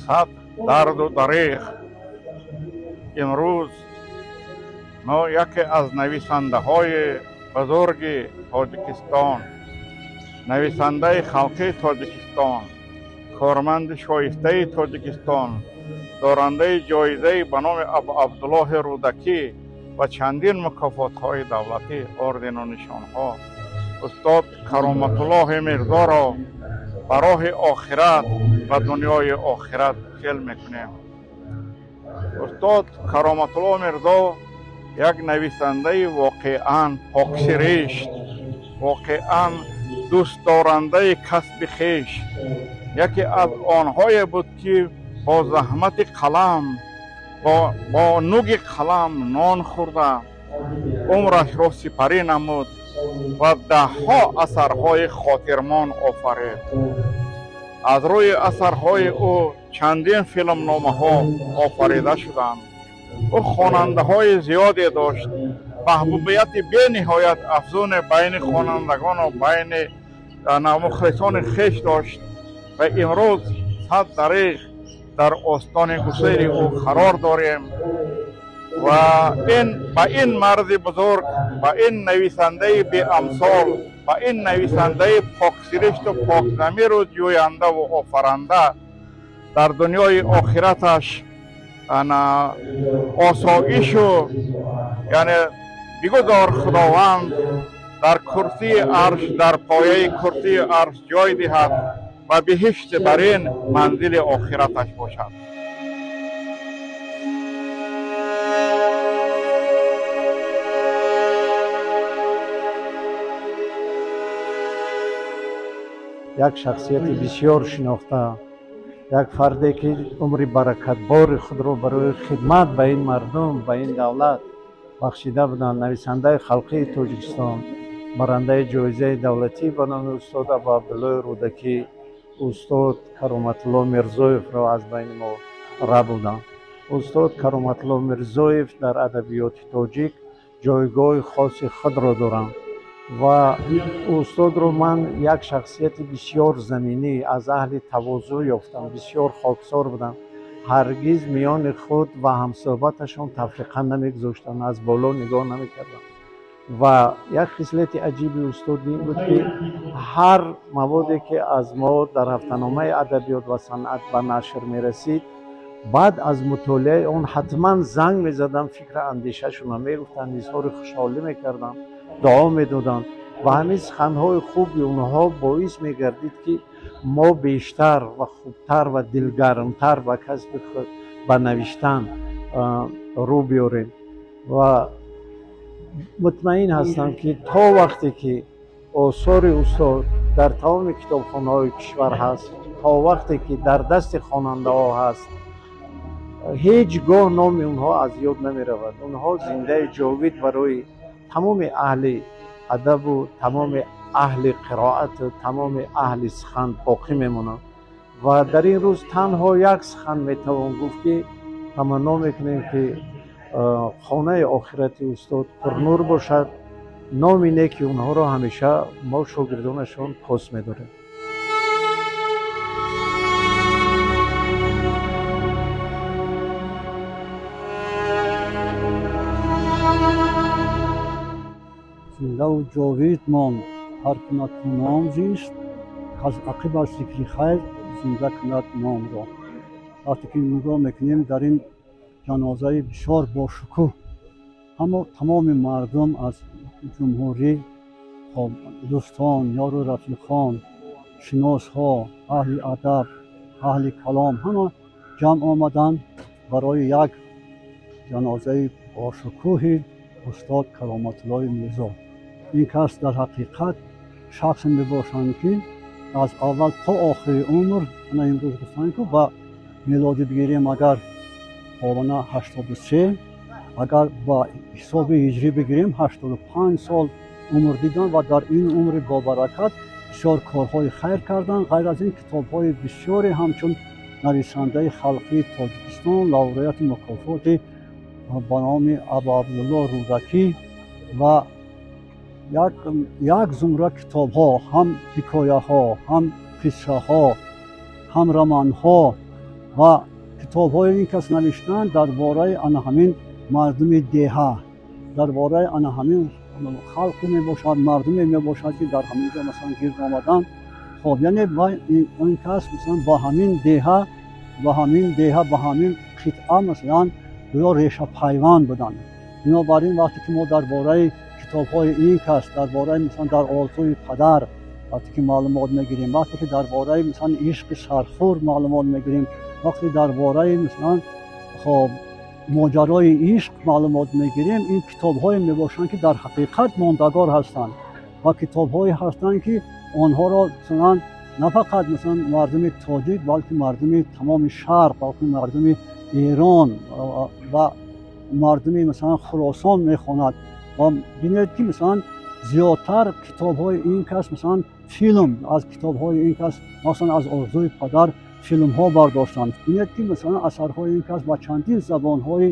Сад дарду дареғ. Имрӯз мо яке аз нависандаҳои бузурги Тоҷикистон, нависандаи халқии Тоҷикистон, корманди шоистаи Тоҷикистон, дорандаи ҷоизаи ба номи Абуабдуллоҳи Рӯдакӣ ва чандин мукофотҳои давлатӣ, ордену нишонҳо, устод Кароматуллоҳи Мирзоро ба роҳи охират ва дунёи охират хел мекунем. Устод Кароматуллоҳ Мирзо як нависандаи воқеан поксиришт, воқеан дӯстдорандаи касби хеш, яке аз онҳое буд, ки бо заҳмати қалам, бо нуги қалам нон хӯрда, умрашро сипарӣ намуд ва даҳҳо асарҳои хотирмон офарид. Аз рӯи асарҳои ӯ чандин филмномаҳо офарида шуданд. Ӯ хонандаҳои зиёде дошт. Маҳбубияти бениҳоят афзуне байни хонандагону байни мухлисони хеш дошт ва имрӯз сад дареғ дар остони гусели ӯ қарор дорем ва ба ин марди бузург, ба ин нависандаи беамсол, ба ин нависандаи поксиришту покзамиру ҷӯяндаву офаранда дар дунёи охираташ осоишу, яъне бигузор Худованд дар курсии арш, дар пояи курсии арш ҷой диҳад ва биҳишти бар ин манзили охираташ бошад. Як шахсияти бисёр шинохта, як фарде ки умри баракатбори худро барои хидмат ба ин мардум, ба ин давлат бахшида буданд, нависандаи халқии Тоҷикистон, барандаи ҷоизаи давлатӣ ба номи устод Абуабдуллоҳи Рӯдакӣ, устод Кароматулло Мирзоевро аз байни мо рабуданд. Устод Кароматулло Мирзоев дар адабиёти тоҷик ҷойгоҳи хоси худро доранд ва устодро ман як шахсияти бисёр заминӣ, аз аҳли тавозӯъ ёфтам, бисёр хоксор будам. Ҳаргиз миёни худ ва ҳамсӯҳбаташон тафриқа намегузоштанд, аз боло нигоҳ намекарданд. Ва як хислати аҷиби устод ин буд, ки ҳар маводе ки аз мо дар ҳафтаномаи адабиёт ва санъат ба нашр мерасид, баъд аз мутолиаи он ҳатман занг мезаданд, фикру андешашонро мегуфтанд, изҳори хушҳолӣ мекарданд, дуо медоданд ва ҳамин суханҳои хуби онҳо боис мегардид, ки мо бештар ва хубтар ва дилгармтар ба касби худ, ба навиштан рӯ биёрем. Ва мутмаин ҳастам, ки то вақте ки осори устод дар тамоми китобхонаҳои кишвар ҳаст, то вақте ки дар дасти хонандаҳо ҳаст, ҳеҷ гоҳ номи онҳо аз ёд намеравад. Онҳо зиндаи ҷовид барои тамоми аҳли адабу тамоми аҳли қироату тамоми аҳли сухан боқӣ мемонанд. Ва дар ин рӯз танҳо як сухан метавон гуфт, ки таманно мекунем, ки хонаи охирати устод пурнур бошад. Номи неки онҳоро ҳамеша мо шогирдонашон пос медорем. Зиндаву ҷовид монд ҳар кунад ту ном зист, каз ақибаш зикри хайр зинда кунад номро. Вақте ки нигоҳ мекунем дар ин ҷанозаи бисёр бошукӯҳ, аммо тамоми мардум аз ҷумҳурӣ, дӯстон, ёру рафиқон, шиносҳо, аҳли адаб, аҳли калом ҳама ҷамъ омаданд барои як ҷанозаи бошукӯҳи устод Кароматуллои Мирзо. Ин кас дар ҳақиқат шахсе мебошанд, ки аз аввал то охири умр, ана имрӯз гуфтанд, ки ба мелодӣ бигирем агар ҳолона 83, агар ба ҳисоби ҳиҷрӣ бигирем 85 сол умр диданд ва дар ин умри бобаракат бисёр корҳои хайр карданд. Ғайр аз ин китобҳои бисёре ҳамчун нависандаи халқии Тоҷикистон, лауреати мукофоти ба номи Абуабдуллоҳ Рӯдакӣ ва як зумра китобҳо, ҳам ҳикояҳо, ҳам қиссаҳо, ҳам романҳо Ва китобҳои ин кас навиштанд дар бораи ана ҳамин мардуми деҳа, дар бораи ана ҳамин халқе мебошад, мардуме мебошад, ки дар ҳамин ҷо масалан гирд омаданд. Хоб, яъне ин кас масалан ба ҳамин деҳа, ба ҳамин деҳа, ба ҳамин қитъа масалан гӯё решапайванд буданд. Бинобар ин вақте ки мо дар бораи китобҳои ин кас, дар бораи масалан дар орзуи падар вақте ки маълумот мегирем, вақте ки дар бораи масалан ишқи сархур маълумот мегирем, вақте дар бораи масалан хоб моҷарои ишқ маълумот мегирем, ин китобҳое мебошанд, ки дар ҳақиқат мондагор ҳастанд ва китобҳое ҳастанд, ки онҳоро масалан на фақат масалан мардуми тоҷик, балки мардуми тамоми шарқ, балки мардуми Эрон ва мардуми масалан Хуросон мехонад. Ва бинед, ки масалан зиёдтар китобҳои ин кас, масалан филм аз китобҳои ин кас, масалан аз орзуи падар филмҳо бардоштанд. Бинед, ки масалан асарҳои ин кас ба чандин забонҳои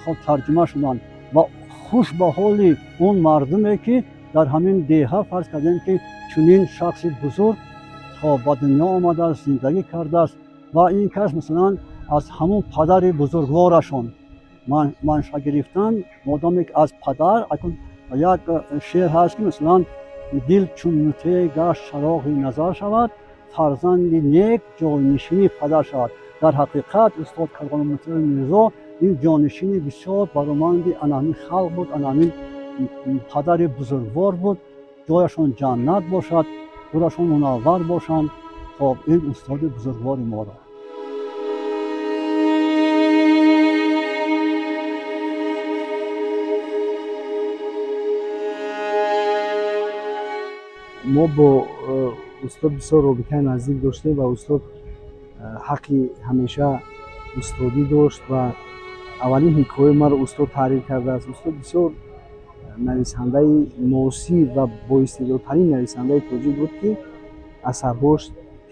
хоб тарҷума шуданд ва хуш ба ҳоли он мардуме, ки дар ҳамин деҳа фарз кардем, ки чунин шахси бузург хоб ба дунё омадааст, зиндагӣ кардааст ва ин кас масалан аз ҳамон падари бузургворашон манша гирифтан, модоме ки аз падар як шеър ҳаст, ки масалан дил чун нутъе гашт чароғи назар шавад, фарзанди нек ҷойнишини падар шавад. Дар ҳақиқат устод Кароматулло Мирзо ин ҷонишини бисёр бароманди ана ҳамин халқ буд, ана ҳамин падари бузургвор буд. Ҷояшон ҷаннат бошад, гурашон мунаввар бошанд. Хоб, ин устоди бузургвори моро. Мо бо устод бисёр робитаи наздик доштем ва устод ҳаққи ҳамеша устодӣ дошт ва аввалин ҳикояи маро устод таҳрир кардааст. Устод бисёр нависандаи муосир ва боистеъдодтарин нависандаи тоҷик буд, ки асарҳош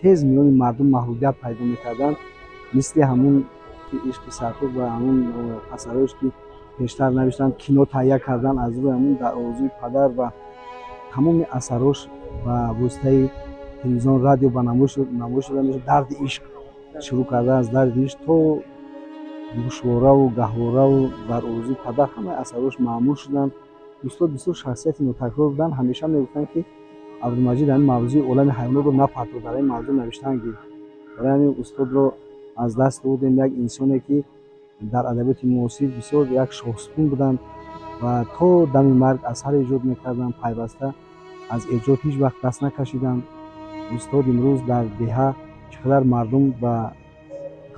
тез миёни мардум маҳбубият пайдо мекарданд, мисли ҳамун ишқи сархур ва ҳамун асарҳоеш, ки пештар навиштанд, кино таҳия карданд аз рӯи ҳамун дар орзуи падар ва тамоми асарҳош ба воситаи телевизион, радио ба намоиш дода мешуд. Дарди ишқ шурӯъ карда аз дарди ишқ то гӯшвораву гаҳвораву дар орзуи падар ҳамаи асарҳош маъмул шуданд. Устод бисёр шахсияти нотакрор буданд. Ҳамеша мегуфтанд, ки Абдумаҷид ҳамин мавзӯи олами ҳайвонотро напартод, дар ин мавзӯъ навиштан гирифт. Барои ҳамин устодро аз даст додем, як инсоне, ки дар адабиёти муосир бисёр як шоҳсутун буданд ва то дами марг асар эҷод мекарданд, пайваста аз эҷод ҳеҷ вақт даст накашиданд. Устод имрӯз дар деҳа чӣ қадар мардум ба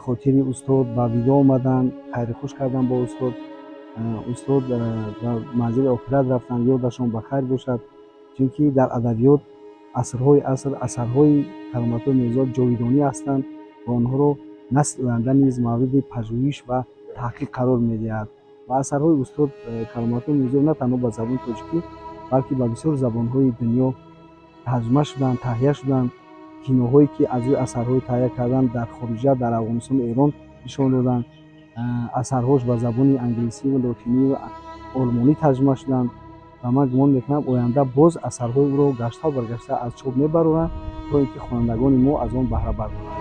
хотири устод ба видо омаданд, хайрихуш карданд бо устод. Устод ба манзили охират рафтанд, ёдашон ба хайр бошад, чунки дар адабиёт асрҳои аср асарҳои Кароматулло Мирзо ҷовидонӣ ҳастанд ва онҳоро насли оянда низ мавриди пажӯҳиш ва таҳқиқ қарор медиҳад. Ва асарҳои устод Кароматулло Мирзо на танҳо ба забони тоҷикӣ, балки ба бисёр забонҳои дунё тарҷума шуданд, таҳия шуданд. Киноҳое, ки аз рӯи асарҳои таҳия карданд, дар хориҷа, дар Афғонистону Эрон нишон доданд. Асарҳош ба забони англисӣ ва лотинӣ ва олмонӣ тарҷума шуданд ва ман гумон мекунам, оянда боз асарҳои ӯро гаштаву баргашта аз чоп мебароранд, то ин ки хонандагони мо аз он баҳра бардоранд.